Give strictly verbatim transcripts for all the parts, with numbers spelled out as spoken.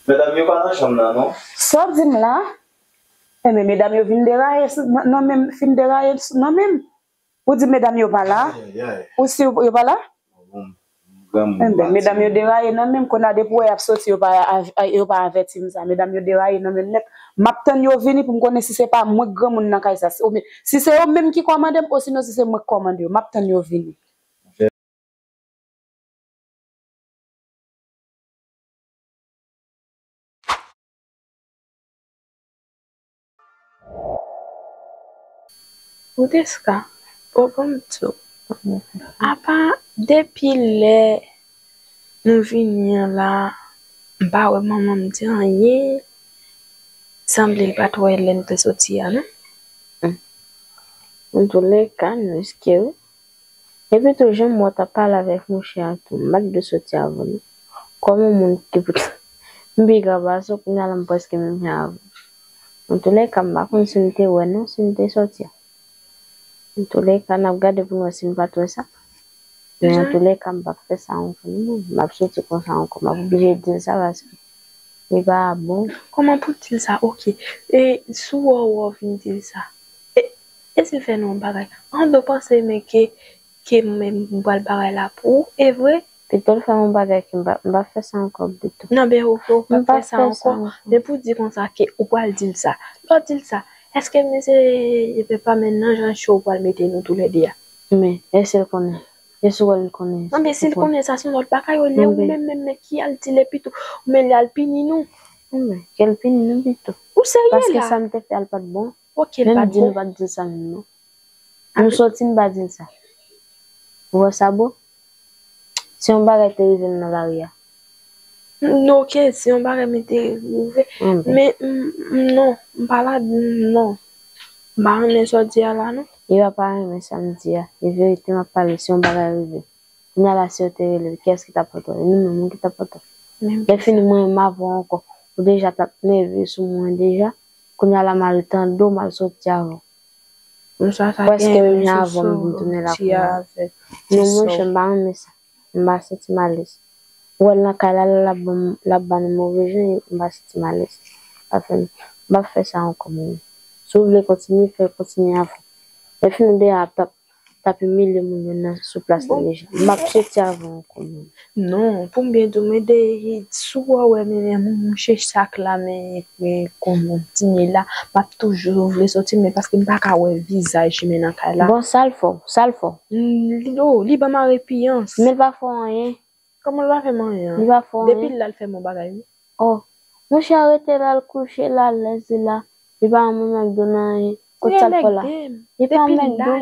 Medam yo pa nan chanm nan, non? Sa w di m la? Enben, medam yo vin deraye s- nan nan men m, fin deraye s- nan men m. Ou di medam yo pa la? Ayayay. Ou si yo yo pa la? Bon, granmoun Enben, medam yo deraye nan men m. Kounye a, depi w wè y ap soti, yo pa av- yo pa avèti m sa. Medam yo deraye nan men m nèt. M ap tann yo vini pou m konnen si se pa mwen k granmoun nan kay sa. Si, oubyen, si se yo menm ki kòmande m, osinon si se mwen k kòmande yo. M ap tann yo vini. Ou te ska, o bon m di w, apa depi lè nou vini an la, m pa wè manman m di anyen, sanble l pa t wè lè n te soti a, non? Antoulèka, m riske wi. Epi tou, jan m wè w t ap pale avèk mouche a tou, m pa t dwe soti avan non. Kòm yon moun ki pou t, m pi gran pase w, kounye a la m prèske menm jan avè w. Antoulèka, m pa konn si m te wè non, si m te soti a. Antoulèka, n ap gade pou n wè si n pa t wè sa. Men antoulèka, m p ap fè sa ankò non. M ap soti konsa ankò. M ap oblije di l sa paske li pa bon. Kòman pou w di l sa? Oke. E si w wè w vin di l sa? E, e si l fè nou yon bagay? An do panse men ke, ke mwen m pral bagay la pou ou, e vre? Pito l fè yon bagay ke m pa, m pa fè sa ankò pito. Non, ben, ou, ou pa fè sa ankò. Men pou di konsa ke ou pral di l sa. Lè w di l sa, èske men se, e pe pa men nan jan cho ou pral mete nou toulède a? Men, èske l konnen? E si w wè l konnen? Non, men si l konnen sa, se yon lòt bagay, olye ou menm, menm, men ki al di l pito. Ou men li al pini nou. Men, ke l pini nou pito. Ou serye la? Paske sa m te fè a l pa t bon. Oke, l pa t bon. Menm di nou pa t di l sa menm non. Nou soti, m pa di l sa. Ou wè sa bon? Se yon bagay te rive m nan lari a. N- Oke, se yon bagay m te rive. Men m- m- non, m pa la, non. M pa renmen sa w di a la, non. Li pa pa renmen sa m di a. E verite m ap pale, se yon bagay rive. Kounye a la, si yo te rele l, kiyès ki t ap antre? Nou menm, moun ki t ap antre. Lè fini, mwen, m avè w ankò. Ou deja t ap nève sou mwen deja. Kounye a la, m al tande w, m al soti avè w. Prèske menm jan avè w, m vin tounen la kounye a. Non, monchè, m pa renmen sa. M pa santi m alèz. Ou wè l nan kay la, l ap ban m, l ap ba nou move jan, m pa santi m alèz. Pa fè m, m pa fè sa ankò, mwen. Si w vle kontinye, fè kontinye avè w. Lè fini, ou deja ap t ap, t ap imilye moun yo nan sou plas la deja. M ap soti avè w ankò, mwen. Non, pou m byen di w, men de, si w wè, men, men, mouche sak la, men, men, kontinye la, m ap toujou vle soti, men paske m pa ka wè vizaj men nan kay la. Bon, sa l fè w? Sa l fè w? Li, oh, li ban m arepiyans. Men l pa fè w anyen. Kòman l pa fè m anyen an? Li pa fè w anyen. Depi l la, l fè m yon bagay, wi. Oh, monchè, rete la, l kouche la, l lèze la. Li pa mwen mèk do nan anyen. Kot sa l fè la? Li pa mèk do.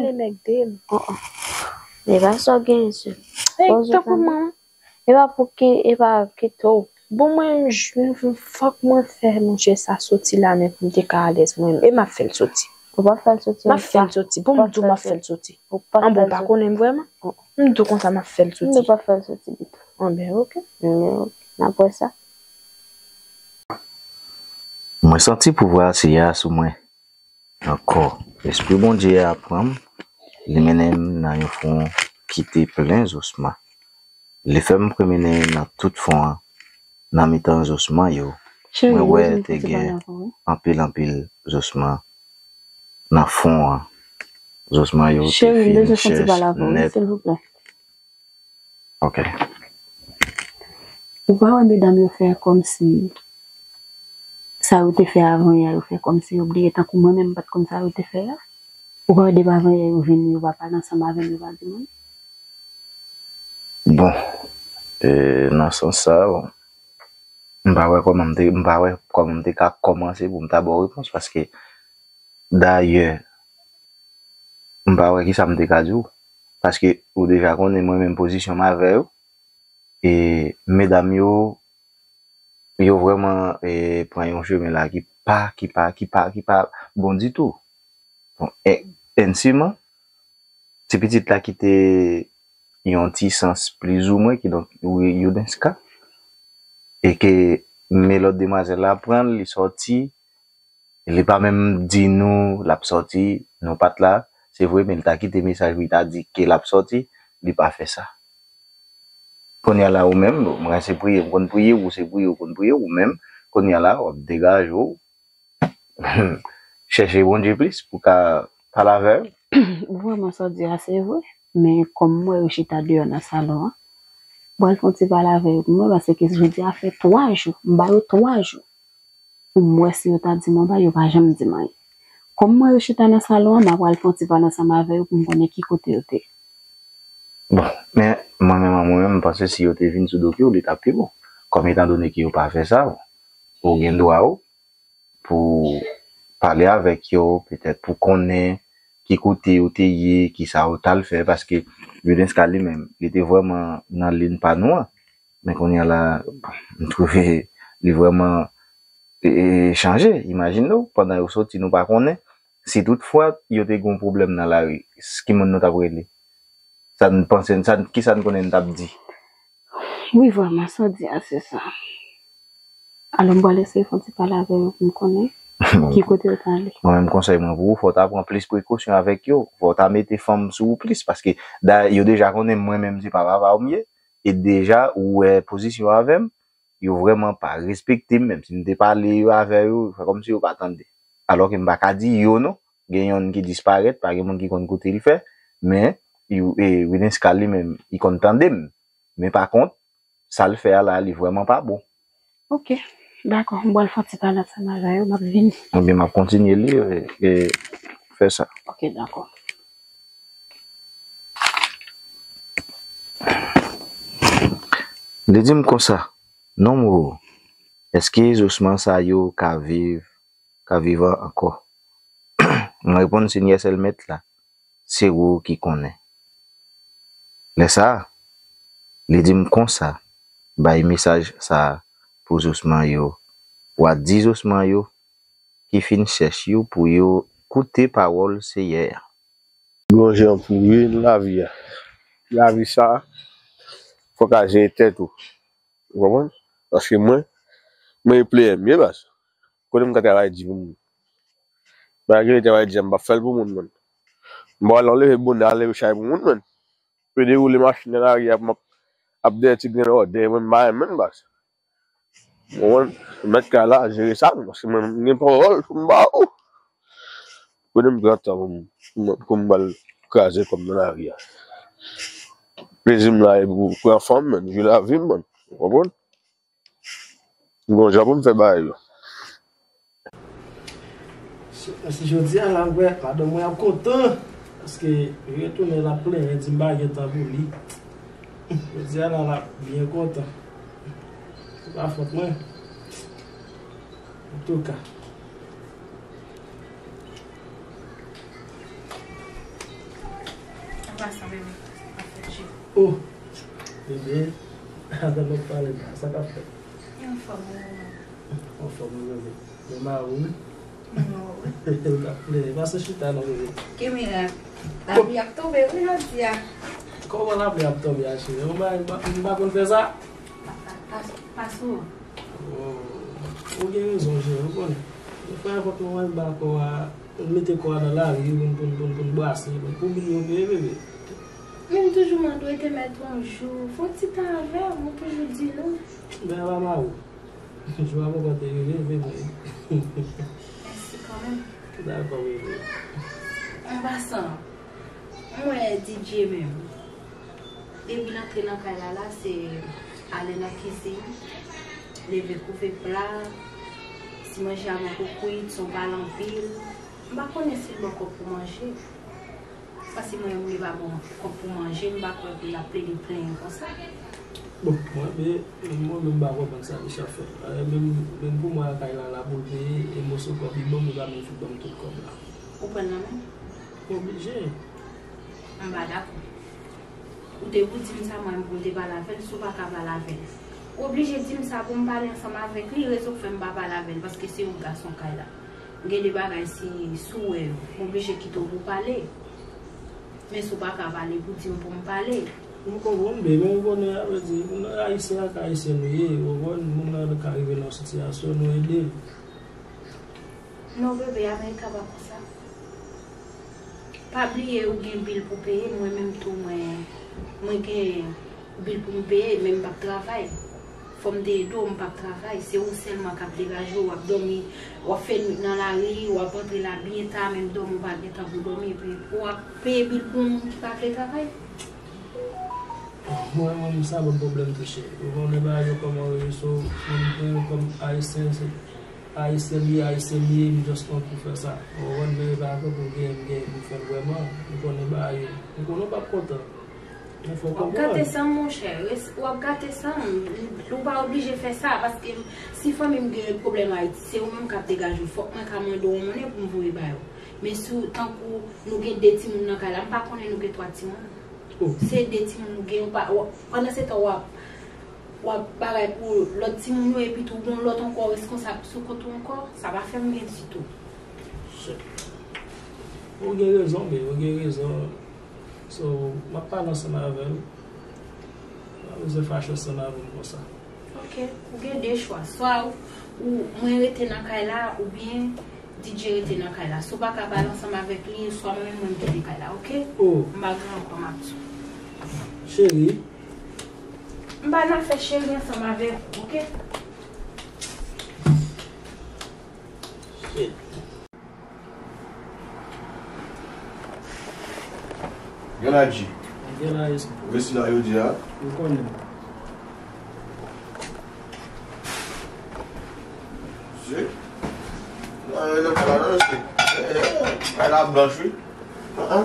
Oh, oh. Li pa sa w genyen, sè. Ey, tanpri, manman. E pa pou ki, e pa kite w. Bon, mwen, j- fòk mwen fè monchè sa soti la, men pou m te ka alèz mwen menm. E m ap fè l soti. Ou p ap fè l soti. M ap fè l soti. Bon, m di w m ap fè l soti. Ou p ap fè l soti. An bon, ou pa konnen m vrèman? M di w konsa m ap fè l soti. M di w p ap fè l soti pito. An ben, oke. Anben, oke. N ap wè sa. Mwen santi pouvwa Seyè a sou mwen. Ankò, Lespri Bondye a pran m, li mennen m nan yon fon ki te plen zosman. Li fè m pwomennen nan tout fon an, nan mitan zosman yo, mwen wè te gen anpil, anpil zosman nan fon an. Zosman yo te fin chèch nèt. Ok. Ou pa wè medam yo fè kòmsi sa yo te fè avan yè a, yo fè kòmsi yo bliye, tankou mwen menm m pa t konn sa yo te fè a. Ou pa wè depi avan yè yo vini, yo pa pale ansanm avè m, yo pa di m anyen. Bon, e, nan sans sa, bon, m pa wè kòman m te, m pa wè kòman m te ka kòmanse pou m ta ba w repons, paske dayè, m pa wè kisa m te ka di w. Paske ou deja konnen mwen menm pozisyon m avè yo. E medam yo, yo vrèman, e, pran yon chemen la ki pa, ki pa, ki pa, ki pa bon ditou. Bon, e, ensiman, ti pitit la kite yon ti sans plizoumwen, kidonk, Youneska, e ke men lòt demwazèl la pran l, li sòti, li pa menm di nou l ap sòti, nou pa t la, se vre, men li ta kite mesaj pou li ta di ke l ap sòti, li pa fè sa. Kounye a la, ou menm, mwen se priye, m konn priye, ou se priye, ou konn priye, ou menm, Kounye a la, w ap degaje w, chèche Bondye plis pou ka pale avè l. Vrèman, sa w di a, se vre. Men kòm m wè yo chita deyò nan salon an, m pral fè yon ti pale avè yo pou mwen, paske jodi a fè twa jou, m ba yo twa jou pou m wè si yo ta di m yon bagay, yo pa janm di m anyen. Kòm m wè yo chita nan salon an, m ap pral fè yon ti pale ansanm avè yo pou m konnen ki kote yo te. Bon, men mwen menm an mwen menm, m panse si yo te vin sou do pye w, li t ap pi bon. Kòm etandone ke yo pa fè sa, ou gen dwa w pou pale avèk yo, petèt pou konnen ki kote yo te ye, ki sa yo t al fè, paske Judenska li menm, li te vrèman nan liy pa nou an. Men kounye a la, m twouve li vrèman e, e, chanje. Imajine w, pandan yo soti, nou pa konnen. Si toutfwa yo te gen yon pwoblèm nan lari, s- ki moun nou t ap rele? Sa n panse, sa n- ki sa n konnen n t ap di? Wi, vrèman, sa w di a, se sa. Alò, m pral eseye fè yon ti pale avè yo pou m konnen ki kote yo t ale. Mwen menm, konsèy mwen pou ou, fò w ta pran plis prekosyon avèk yo. Fò w ta mete fanm sou ou plis, paske dayè, yo deja konnen mwen menm se pa papa w m ye, e deja ou wè pozisyon avè m, yo vrèman pa respekte m, menm si m te pale yo avè yo, fè kòmsi yo pa tande. Alòke m pa ka di yo non, gen yonn ki disparèt, pa gen moun ki konn kote l fè, men yo, e, Widenska li menm, li konn tande m. Men pa kont, sa l fè a la, li vrèman pa bon. Ok, dakò, m pral fè yon ti pale ansanm avè yo, m ap vini. Ebyen, m ap kontinye li, e, e fè sa. Ok, dakò. Li di m konsa, non mo, èske zosman sa yo ka viv, ka vivan ankò? Mwen reponn, Senyè sèl mèt la, se ou ki konnen. Lè sa a, li di m konsa, bay mesaj sa a pou zosman yo, w a di zosman yo ki fin chèch yo pou yo koute pawòl Seyè a. Gon jan pou wi nan lavi a. Lavi sa, fòk a jere tèt ou. Ou konprann? Paske mwen, mwen e player m ye baz. Kote m ka travay di pou moun. Bagay ki rete travay di a, m p ap fè l pou moun, man. M pa wè lè w leve bonè al leve chay pou moun, man. Pe dewoule machin nan lari a, m ap ap dèyè ti grenn wòdè, mwen m pa renmen l baz. Ou konprann? Mèt kay la, jere sa, paske mwen m gen pawòl pou m ba ou. Kote m pran tan pou m, pou m, pou m al kraze kò m nan lari a. Plezi m la e pou pran fanm, man, jwi lavi m, man. Ou konprann? M gon jan pou m fè bagay yo. Si jodi a la m wè madanm mwen ap kontan paske li retounen l ap plenyen di m pa gen tan pou li. Jodi a la l ap byen kontan. Se pa fòt mwen. Antouka. Anpasan bebe, ap fè je. Oh, bebe, adan nou pale la, sa k ap fèt? Anfòm wi. Anfòm wi bebe. Men mari w wi. Ou t ap plenyen. Pase chita non bebe. Kemera, lapli ap tonbe wi jodi a. Kòman lapli ap tonbe a cheri? Yon bagay m pa konn fè sa? Pa sou. Ou gen rezon cheri, ou konnen. Yon fwa yon fòk nou al ba kò a, mete kò a nan lari pou n pou n pou n pou n brase, pou n bliye yon pe bebe. Men m toujou mande w e te mèt yon jou fè yon ti tan avè m, ou toujou di non. Men a pa mari w. Jou a poko te rive vre men. Mèsi kanmenm. Dakò bebe. Anpasan, m wè D J menm. Depi l antre nan kay la la, se ale nan kizin, leve kouve pla, si manje a poko kwit, si w pale anpil. M pa konnen si l bò kòb pou manje. Paske mwen menm li pa bon kòb pou manje, m pa kwè pou l ap plede plenyen konsa. Bon, mwen menm, mwen menm m pa konprann sa misye ap fè. Menm, menm pou mwen al kay la la pou l peye, e moso kòb li ban m, li pa menm fout ban m tout kòb la. Ou pran l nan men m? Oblije. M pa dakò. Ou te pou di m sa mwen menm pou m te pale avè l, si w pa ka pale avè l. Ou oblije di m sa pou m pale ansanm avèk li, rezon k fè m pa pale avè l, paske se ou k gason kay la. Gen de bagay si, si w wè yo, m oblije kite w pou w pale. Men si w pa ka pale, pou di m pou m pale. M konprann, bebe, ou konnen, sa vle di, moun nan ayisyen ak ayisyen nou ye, ou konprann, moun nan ka rive nan yon sitiyasyon, nou ede l. Non, bebe, Amerika pa konsa. Pa bliye ou gen bil pou peye, mwen menm tou, mwen, mwen gen bil pou m peye, men m p ap travay. Fò m te ede w, m p ap travay. Se ou sèlman k ap degaje w, w ap dòmi, w ap fè nwit nan lari, w ap antre la byen ta, menm dòmi w pa gen tan pou dòmi, epi w ap peye bil pou yon moun ki pa vle travay. Mwen menm, sa ban m pwoblèm tou, cheri. Ou konnen bagay yo kòman yo ye, so, mwen menm kòm Ayisyen, se Ayisyen m ye, Ayisyen m ye, m just pran pou fè sa. Ou konprann, men e pa tankou gen, m gen pou fè l vrèman. M konnen bagay yo. M konnen w p ap kontan. Men fò w konprann. W ap gate san m, monchè. W ap gate san m. Ou pa oblije fè sa, paske si fanmi m gen pwoblèm Ayiti, se ou menm k ap degaje w. Fòk mwen ka mande w yon monnen pou m voye ba yo. Men si w, tankou nou gen de timoun nan kay la, m pa konnen nou gen twa timoun. Se de timoun nou gen, ou pa, w-, pandan se tan w ap, w ap bagay pou lòt timoun yo, epi tou gon lòt ankò reskonsab sou kont ou ankò, sa pa fè m byen ditou. Ou gen rezon, men ou gen rezon. So, m ap pale ansanm avè l. M pa bezwen fache ansanm avè m konsa. Ok, ou gen de chwa. Swa ou, ou, mwen rete nan kay la, oubyen D J rete nan kay la. Si w pa ka pale ansanm avèk li, swa mwen menm mwen kite kay la, ok? M pa gen ankò m ap di w. Cheri. M pa nan fè cheri ansanm avèk ou, ok? Gen la G. Gen la S. Resi la yo di a. Ou konnen. Se. Nan, nan, nan, nan, se. Kay la blanch, wi. An, an.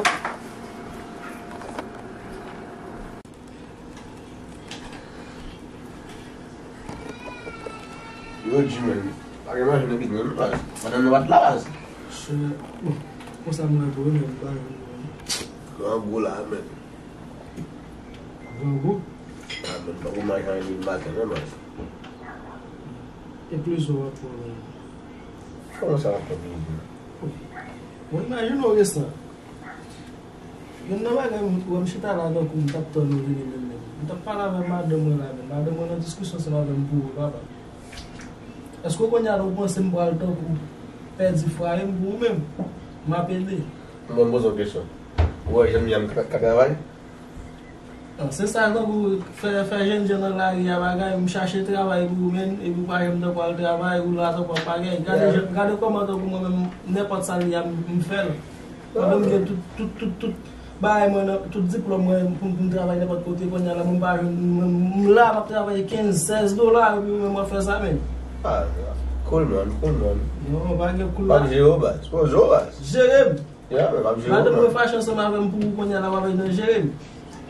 Yo di, men, pa gen manje nan kit mwen, non, baz. Madanm nan pa t la, baz. Chè, bon, konsa m wè pou yo, men, m pa jwenn manje. Grangou la, men. Grangou? A, men, tankou manje an li maten, non, baz. E kilè w ap pran manje? Kòman sa w ap fè pou midi? Bon, imajine w resan. Youn nan bagay m, wè m chita la tankou m t ap tann ou vini menm menm. M t ap pale avè madanm mwen la menm. Madanm mwen nan diskisyon ansanm avè m pou ou, papa. Èske kounye a la ou panse m pral tankou pèdi fwaye m pou ou menm? M ap ede. Bon, m poze w kesyon. Ou wè jèn li a m ka, ka travay? Se sa, tankou fè, fè jènjan nan lari a bagay, m chache travay pou ou menm, epi ou pa janm tankou al travay, ou la tankou ap bagay. Gade, gade kòman tankou mwen menm, nenpòt sa l ye a, m, m fè l. Pandan m gen tout, tout, tout, tout bagay mwen, tout diplòm mwen pou, pou m travay nenpòt kote, kounye a la, mwen pa jwenn, mwen, m la, m ap travay kenz, sèz dola, epi ou menm w ap fè sa, men. Ah, cool, man, cool, man. Non, pa gen cool la. Pa jere w, baz. Poze w, baz. Jere m. Yeah, man, m ap jere w, man. Madanm mwen fache ansanm avè m pou ou kounye a la, w ap vin nan jere m.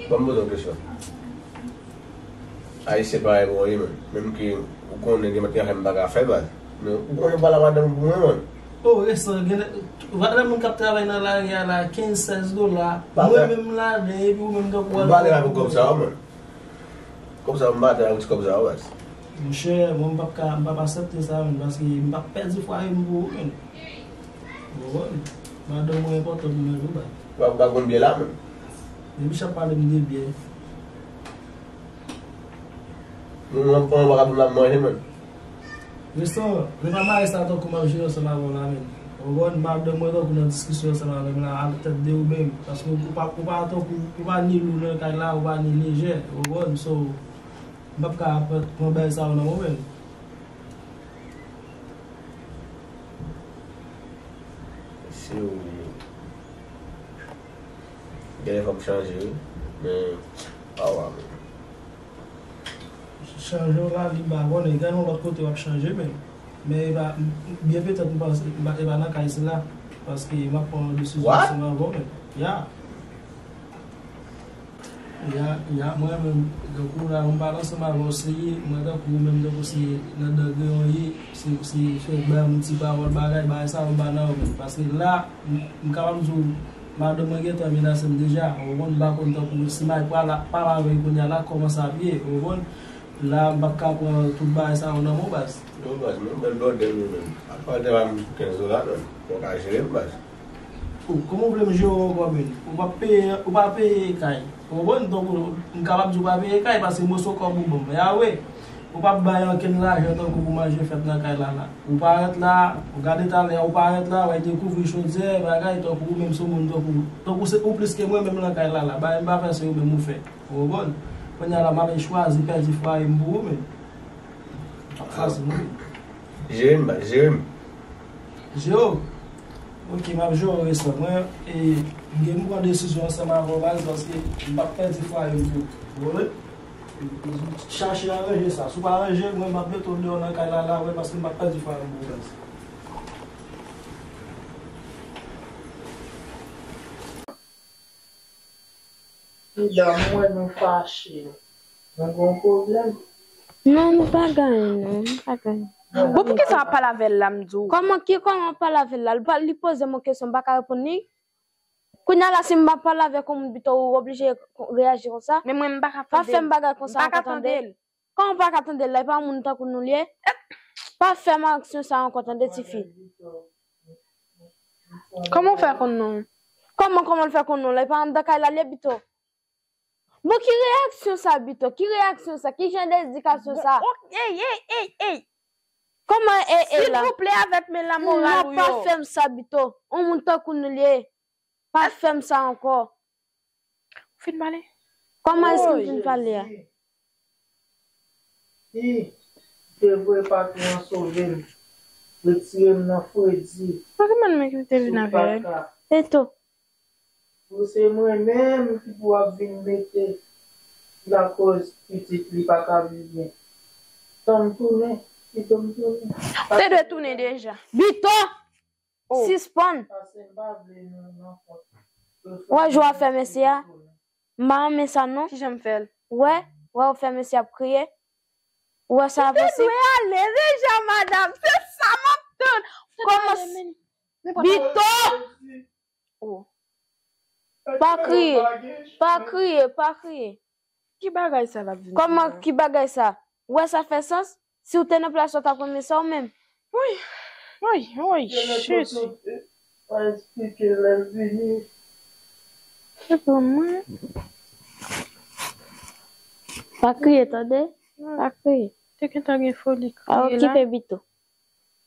Ban m poze w kesyon. Ayisyen parèy mwen ye, man. Menm ke ou konnen gen travay m pa ka fè, baz. Men ou konnen pale a madanm ou pou mwen, man. Oh, resan, gen madanm moun k ap travay nan lari a la, kenz, sèz dola. Mwen menm m ladan, epi ou menm tankou w al. M pa travay pou kòb sa yo, man. Kòb sa yo, m pa travay pou ti kòb sa yo, baz. Monchè, mwen m p ap ka, m p ap aksepte sa, man, paske m p ap pèdi fwaye m pou ou, man. Ou konprann? Madanm mwen enpòtan pou mwen tou, baz. Ou pa, ou pa konn byen la menm. Depi chak pale m de byen. Nou, nou, nou pa ka pou n ap manje, man. Resan, se pa mari sa tankou m ap jere ansanm avè w la, man. Ou konprann? Madanm mwen tankou nan diskisyon ansanm avè m la, al tèt de ou menm. Paske ou pa, ou pa tankou, ou pa ni lou nan kay la, ou pa ni lejè. Ou konprann? So, m p ap ka pran, pran bagay sa yo nan ou menm. Se ou menm. Gen lè fòk chanje, wi. Men, pa w a menm. Chanje w la, li ba konnen. Gen yon lòt kote w ap chanje, men. Men, e pa, byen petèt, m panse, e pa, e pa nan kay sila. Paske m ap pran yon desizyon ansanm avè w, men. Ya. Ya, ya, mwen menm, tankou la, m pale ansanm avè w, se, mwen tankou ou menm, tankou se nan dan greyon ye, se, se fè bay yon ti pawòl bagay, bagay sa yo m pa nan yo menm. Paske la, m, m kapab di w, madanm mwen gentan menase m deja, ou konprann, m pa konn tankou si m al pale, pale avè l kounye a la, kòman sa ap ye, ou konprann. La, m p ap ka pran tout bagay sa yo nan men w, baz. Non, baz, mwen bèl blòdè mwen menm. Al pale avè m sou kenz dola, menm. Ou ka jere m, baz. Oh, kòman w vle m jere w ankò, menm? Ou pa peye, ou pa peye kay. Ou konprann? Donk, m kapab di w pa peye kay, paske moso kòb ou ban m. Ya wi. Ou p ap bay ankenn lajan tankou pou manje fèt nan kay la, la. Ou parèt la, ou gade talè, ou parèt la, w al dekouvri chodyè, bagay, tankou ou menm se yon moun, tankou, tankou se ou plis ke mwen menm nan kay la, la. Bagay m pa fè, se ou menm ou fè. Ou konprann? Kounye a la, m al chwazi pèdi fwaye m pou ou menm. Jere m, baz, jere m. Jere w? Ok, m ap jere w, respè. Mwen, e, m gen pou pran desizyon ansanm avè w, baz, paske m p ap pèdi fwaye m tou. Ou konprann? Chache aranje sa. Si w pa aranje, mwen, m ap mete w deyò nan kay la, la, wè, paske m p ap pèdi fwaye m pou w, baz. Medam, mwen, nou fache. Nou gen yon pwoblèm? Non, nou pa gen anyen, non, nou pa gen anyen. Bon, poukisa w ap pale avè l la, m di w? Kòman ki, kòman w ap pale avè l la? Li pa, li poze m yon kesyon, m pa ka reponn li? Kounye a la, si m pa pale avèk yon moun, pito ou oblije reyaji konsa. Men mwen, m pa ka tande l. Pa fè m bagay konsa ankò, tande. Kòman w pa ka tande l la? E pa yon moun tankou nou l ye? Pa fè m aksyon sa ankò, tande, tifi. Kòman w fè konn non? Kòman, kòman l fè konn non la? E pa anndan kay la l ye, pito. Bon, ki reyaksyon sa, Bito? Ki reyaksyon sa? Ki jan de edikasyon sa? Bon, ok, ey, ey, ey, ey. Kòman ey, ey la? Silvouplè, avèk men lamoral ou yo. Non, pa fè m sa, Bito. On moun tankou nou l ye. Pa fè m sa ankò. Ou fin pale? Kòman èske m fin pale a? Wi, se vre, patwon an sove m. Retire m nan fredi. Mwen ki mande mwen ki te vin avè l. Eto. Pou se mwen menm ki pou ap vin mete lakòz pitit li pa ka viv byen. Tan m tounen, pito m tounen. Ou te dwe tounen deja. Bito! Oh. Sispann. Paske m pa vle nou nan kont. Ou wè jan w ap fè mesye a? M pa renmen sa non. Kijan m fè l? Ou wè? Ou wè w fè mesye ap kriye? Ou wè sa posib? Ou te dwe ale deja, madanm. Se sa m ap tann. Kòman? Bito! Oh. Pa kriye, pa kriye, pa kriye. Ki bagay sa l ap vin di la? Kòman ki bagay sa? Ou wè sa fè sans? Si w te nan plas ou, w t ap renmen sa ou menm? Woy, woy, woy, Jezi. Pa eksplike lè l vini. Se pou mwen. Pa kriye, tande? Pa kriye. Te gentan gen foli kriye la. Okipe Bito.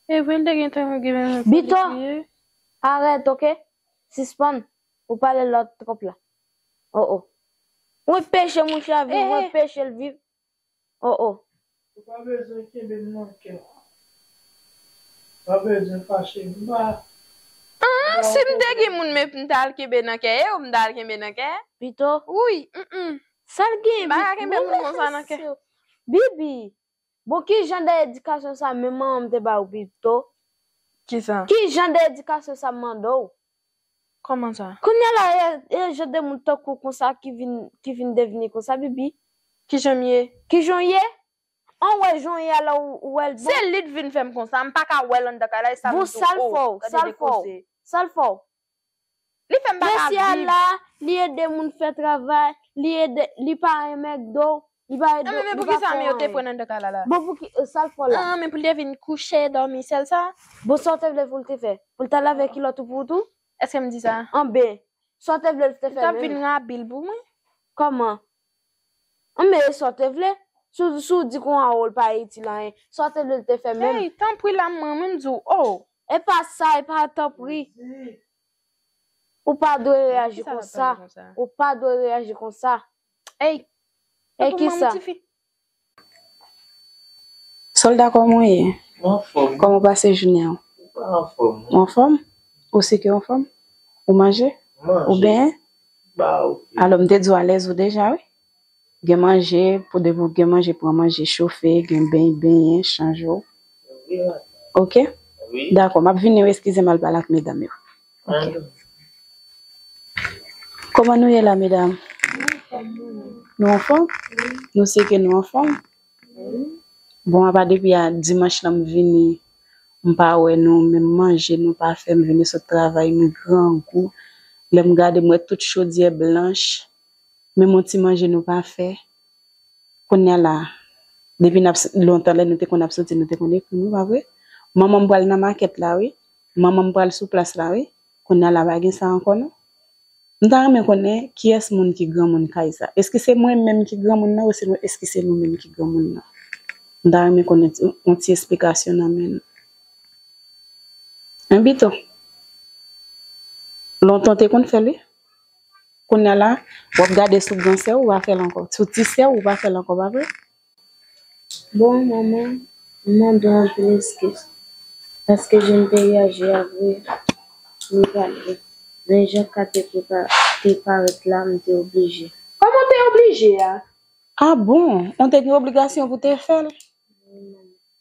E vre, l te gentan gen menm foli kriye. Bito! Arèt, oke? Sispann. Ou pale lòt twòp la. Oh, oh. Ou anpeche moun sa viv, ou anpeche l viv. Oh, oh. Ou pa bezwen kenbe m nan kè. Ou pa bezwen fache m. M pa... Ah, si m te gen moun, men m t al kenbe nan kè, e ou m t al kenbe nan kè? Bito. Wi, mm, mm. Sa l gen? M pa ka kenbe moun konsa nan kè. Bibi. Bon, ki jan de edikasyon sa menm manman m te ba ou, Bito? Kisa? Ki jan de edikasyon sa m mande w? Kòman sa? Kounye a la, e, e jan de moun tankou konsa ki vin, ki vin devni konsa, Bibi. Ki jan m ye? Ki jan w ye? An wè jan w ye a la, ou, ou wè l bon. Se li t vin fè m konsa, m pa ka wè l anndan kay la, e sa m di w. Bon, sa l fè w, sa l fè w, sa l fè w? Li fè m pa ka viv. Mesye a la, li ede moun fè travay, li ede, li pa renmen McDo, li pa ede, li pa fè anyen. Ah, men poukisa men yo te pran anndan kay la la? Bon, pouki, e, sa l fè w la? Ah, men pou li te vin kouche, dòmi, sèl sa? Bon, sa w te vle pou l te fè? Pou l t al avèk kilòt ou pou ou tou? Èske m di sa? Anben, sa w te vle l te fè menm? Li t ap vin rabil pou mwen. Kòman? Anben, e sa w te vle? Si w, si w di konsa, o, l pa itil anyen, sa w te vle l te fè menm? Ey, tanpri la, mwen, mwen, m di w, o. E pa sa, e pa tanpri. Ou pa dwe reyaji konsa. Ou pa dwe reyaji konsa. Ey, e kisa? Sòlda, kòman w ye? Mwen anfòm. Kòman w pase jounen an? Mwen anfòm. Ou anfòm? Ou sike w anfòm? Ou manje? Manje. Ou benyen? Ba, ok. Alò, m te di w alèz ou deja, wi. Gen manje, pou depi w gen manje, pran manje, chofe, gen beny, benyen, chanje w. Wi, madanm. Ok? Wi. Dakò, m ap vini, wi, eskize m, al pale ak medam yo. Ok. Kòman nou ye la, medam? Nou anfòm? Nou sike nou anfòm? Bon, apa depi a dimanch lan m vini, m pa wè nou, menm manje nou pa fè, m vini sot travay, m grangou. Lè m gade, m wè tout chodyè blanch, menm yon ti manje nou pa fè. Kounye a la, depi n ap s-, lontan lè nou te konn ap soti, nou te konn ekri nou, pa vre? Manman m pral nan makèt la, wi. Manman m pral sou plas la, wi. Kounye a la, pa gen sa ankò, non. M ta renmen konnen kiyès moun ki granmoun kay sa. Èske se mwen menm ki granmoun nan ou se nou, èske se nou menm ki granmoun nan? M ta renmen konnen ti, yon ti esplikasyon nan men nou. Hein, Bito? Lontan w te konn fè l, wi. Kounye a la, w ap gade sou gran sè w, ou pa fè l ankò. Sou ti sè w, ou pa fè l ankò, pa vre? Bon, manman, M mande w anpil eskiz, paske jan m te reyaji a vre, m pral byen. Men jan ka te prepa-, te parèt la, m te oblije. Kòman w te oblije a? Ah bon? Ou te gen obligasyon pou te fè l?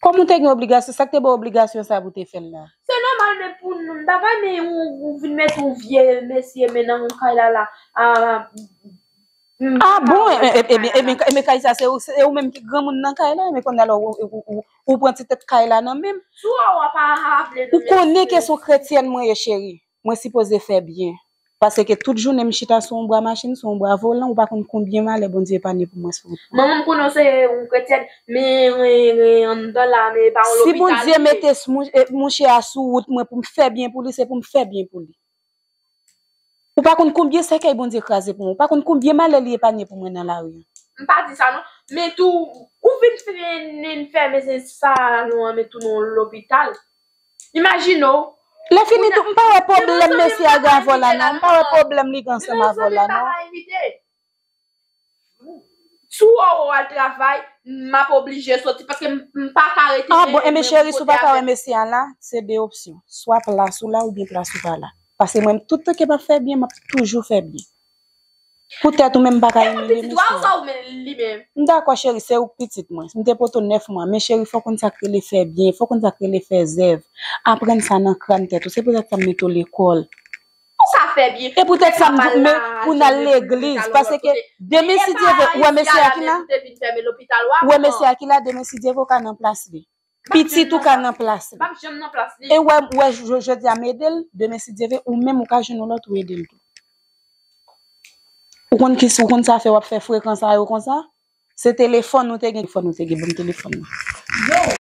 Kòman w te gen obligasyon? Sa k te ba w obligasyon sa pou te fè l la? Se nòmal, men pou nou, m pa renmen ou, ou vin met yon vye mesye men nan yon kay la la. Ah, Ah bon? Ebyen, ebyen, ebyen, kay sa se ou, se ou menm ki granmoun nan kay la, men kounye a la ou, ou, ou, ou pran ti tèt kay la nan men m. Si w wè w pa vle Ou konnen ke se yon kretyèn mwen ye, cheri. Mwen sipoze fè byen. Paske tout jounen m chita sou yon bra machin, sou yon bra volan, ou pa konn konbyen malè Bondye epanye pou mwen sou wout mwen. Manman m konnen w se yon kretyèn, men ren, ren anndan la, men pa yon Si lopital. Bondye mete s- mou- e, mouche a sou wout mwen pou m fè byen pou li, se pou m fè byen pou li. Ou pa konn konbyen sèkèy Bondye kraze pou mwen. Ou pa konn konbyen malè li epanye pou mwen nan lari an. M pa di sa non. Men tou, ou vin fè, vin fè mesye sa nou an men tou nan lopital. Imajine w. Lè fini tou, m pa wè pwoblèm mesye a gen avè w la non. M pa wè pwoblèm li gen ansanm avè w la non. Si w wè w al travay, m ap oblije soti paske m m pa ka rete. Ah bon, enben cheri, si w pa ka wè mesye a la, se de opsyon. Swa plas ou la oubyen plas ou pa la. Paske mwen, tout tan ke m ap fè byen, m ap toujou fè byen. Poutèt ou menm, m pa ka imilye mesye a. Ou men li menm. M dakò cheri, se ou k pitit mwen. M te poto nèf mwa, men cheri, fò w konn sa k rele fè byen, fò w konn sa k rele fè zèv. Aprann sa nan kràn tèt ou. Se poutèt sa m mete w lekòl. Pou sa fè byen. E poutèt sa m di men pou n al legliz, paske demen si Dye vle, ou wè mesye a ki la? Ou wè mesye a ki la, demen si Dye vle, ou ka nan plas li. Pitit ou ka nan plas li. M ap janm nan plas li. E wè, wè, jodi a m ede l, demen si Dye vle, ou menm ou ka jwenn yon lòt ou ede l tou. Ou konn ki, ou konn sa fè w ap fè frekan sa yo konsa? Se telefòn ou te gen, telefòn ou te gen, ban m telefòn nan.